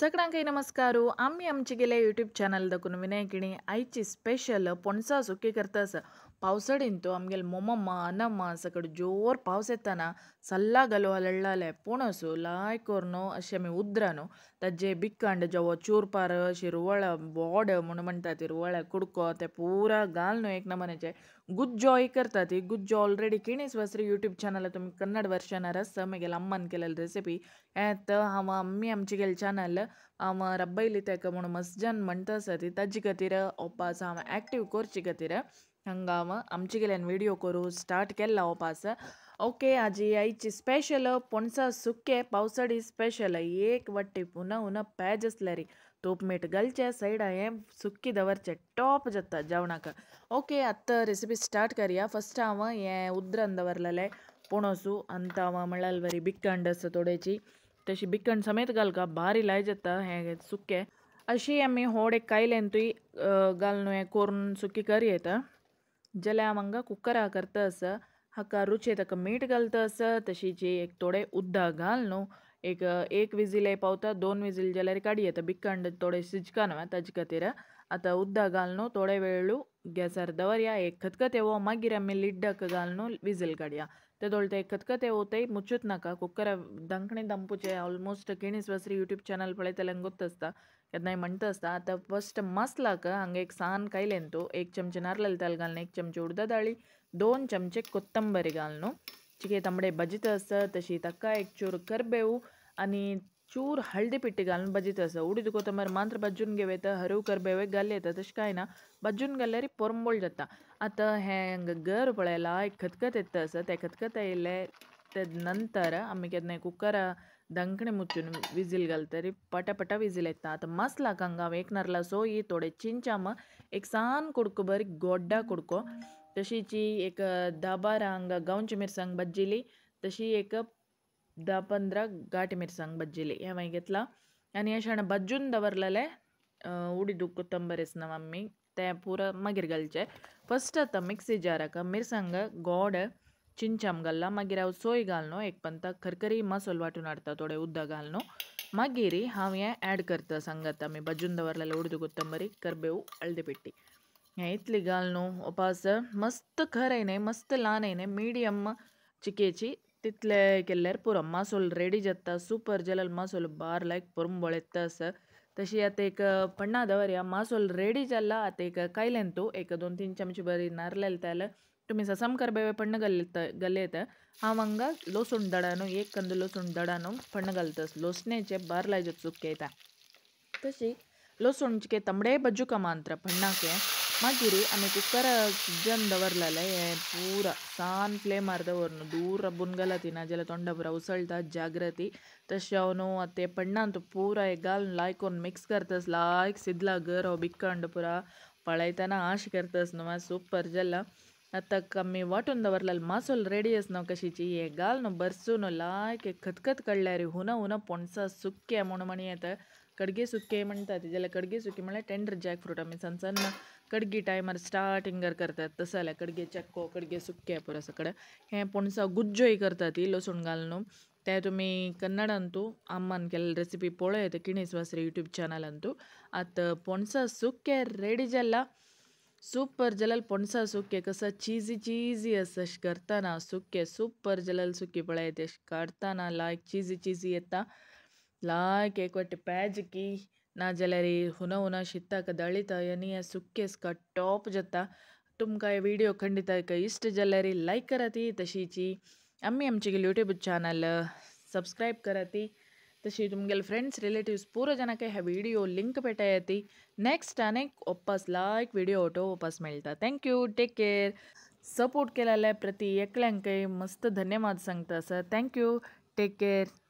सगळ्यांकय नमस्कार. आमी आमचे गेले यूट्यूब चॅनल दाखून विनायकिणी आयची स्पेशल पणसा सुकी करता. पावसाडीन तो आमगेले मोमम्मा अनम्मा सगळे जोर पावस येताना सल्ला घालो हलडलाले पणसो लाय करून अशें आमी उद्रानो ताजे बिकांड जवो चूरपार शिरवळ बोड म्हणून म्हणटा ती रुवळ्या कुडको ते पुरा घाल न्हू एक नमुन्याचे गुज्जोय करता. ती गुज्जो ऑलरेडी किणीस वसरी यूट्यूब चॅनल तुमी कन्नड वर्शनार आसा मागीर अम्मान केलेली रेसिपी येत हांव आमी आमचे गेले चॅनल हांव रब्बयली तेका म्हणून मस्जन म्हणटा आसा ती ताजे खातीर ओपास हांव एक्टीव करचे खातीर हांगा हांव आमचे गेल्यान व्हिडिओ करूं स्टार्ट केला ओपास. ओके, आजी आयची स्पेशल पणसा सुके पावसाडी स्पेशल एक वाटी पुन्हा उना पॅज आसल्यार तोप मीठ घालचे सायडा हें सुकी दवरचे टॉप जाता जेवणाक. ओके, आतां रेसिपी स्टार्ट करया. फस्ट हांव हें उद्रान दवरलेलें पणसू आनी हांव म्हणल्यार बरी बिकंड आसा थोडेची तशी बिकंड समेत घालका भारी लाय जाता हें सुकें. अशी आमी होड एक कायल्यान तुय घालून हें करून सुकी कर येता. जाल्यार हांव हांगा कुकरा करता आसा. हाका रुचे ताका मीठ घालता आसा, तशीच एक थोडे उदक घाल न्हू एक एक विजील पावता, दोन विजील जाल्यार काडी येता. बिकंड थोडे शिजका न्हू ताजे खातीर आतां उदक घाल न्हू थोडे वेळ गॅसार दवरया. एक खतखत येवो मागीर आमी लिड्डक घाल न्हू विजील काडया. ते दोळ ते खतखत येवो मुचूत नाका कुकरा धांकणे दामपुचे. ऑलमोस्ट किणीस वसरी यूट्यूब चॅनल पळयतल्यांक गोत्त आसता केन्नाय म्हणटा आसता. आतां फस्ट मसलाक हांगा एक सान कायलेन तो एक चमचे नारल तेल घालून एक चमचे उडदा दाळी 2 चमचे कोत्तंबरी घालून न्हू चिके तांबडे भजीत आसा तशी ताका एक चूर करबेव आनी चूर हळदी पिट्टी घालून भजीत आसा. उडीद कोथंबीर मात्र भाजून घेवं येता, हरव करबेव घाल येता तशें कांय ना, भाजून घाल्यार पोरंबोळ जाता. आतां हें गर पळयला एक खतखत येता आसा, ते खतखत येयले ते नंतर आमी केन्नाय कुकरा धांकणे मुचून विजील घालतरी पटापटा विजील येता. आतां मसलाक हांगा हांव एक नारला सोयी थोडे चिंचाम एक सान कुडको बरी गोड्डा कुडको तशीच एक 10-12 हांगा गांवची मिरसांग भाजिली तशी एक 10-15 घाटी मिरसांग भाजिली हें हांवें घेतला. आनी अशें भाजून दवरलेलें उडीद कोथंबीर आसना आमी तें पुरा मागीर घालचें. फस्ट आतां मिक्सी जाराक मिरसांग गोड चिंचाम घालला, मागीर हांव सोय घाल न्हू एक पंता खरखरी मसोल वांटून हाडटा थोडे उदक घाल न्हू मागीर हांव हें एड करता सांगात आमी भाजून दवरलेलें उडीद कोथंबीर करबेव हळदी पिट्टी हें इतली घाल न्हू ओपास मस्त खर येयनाय मस्त ल्हान येयनाय मिडियम चिकेची तितले केल्यार पुरो मासोल रेडी जाता. सुपर जाल्यार मासोल बार लायक पोरंबोळ येता आसा. तशी आतां एक पण्णा दवरया मासोल रेडी जाला. आतां एक कायल्यान तूं एक 2-3 चमचे बरी नारलेले तेल तुमी ससम करबेवे पण्ण घाल येता. हांव हांगा लसूण दडानो एक कंद लसूण दडानो पण्ण घालता लोसणेचे बार लायचे सुके येता. तशी लसूण चिके तांबडे बज्जुका मात्र पण्णाके मागीर आमी कुकर शिजन दवरलेलें हें पुरा सान फ्लेमार दवर दूर रब्बून घालती ना जाल्यार तोंडा पुरा उसळटा जाग्रती. तशें हांव न्हू आतां तें पण्णान तूं पुरा एक घालून लायक मिक्स करतास लायक सिदला गर हो बिकंड पुरा पळयतना आश करतास न्हू सुपर जाला. आतां आमी वांटून दवरलेलो मासोल रेडी आसा न्हू कशीची हें घाल न्हू बरसून लायक खतखत काडल्यार हुना हुना पणसा सुके म्हणून म्हणी येता. कडगे सुके म्हणटा ती जाल्यार कडगे सुके म्हणल्यार टेंडर जॅक फ्रूट आमी सान सान कडगी टायमार स्टार्टिंगार करतात तसो जाल्यार कडगे चक्को कडगे सुके पुरो सगळें हें पणसा गुज्जोय करता ती लसूण घालून न्हू ते तुमी कन्नडान तूं अम्मान केल्ले रेसिपी पळय किणीस वासरे यूट्यूब चॅनलान तूं. आतां पणसा सुके रेडी जाला. सुपर जाल्यार पणसा सुके कसो चिजी चिजी आसा अशें करतना सुके सुपर जाल्यार सुकी पळय तें काडटना लायक चिजी चिजी येता. लायक एक वाटी पेज की ना जाल्यार हुना हुना शिताक दळिता आनी हें सुकें टॉप जाता. तुमकां हे व्हिडिओ खंडित इश्ट जाल्यार लायक करात, तशीच आमी आमचे यूट्यूब चॅनल सबस्क्रायब करात, तशी तुमगेले फ्रेंड्स रिलेटिव्स पुरो जाणांक हे व्हिडिओ लिंक पेटायाती. नेक्स्ट आनीक ओपास लायक व्हिडिओ ऑटो ओपास मेळटा. Thank you, take care. Support केलेल्या प्रति एकल्यांकय मस्त धन्यवाद सांगता sir. Thank you, take care.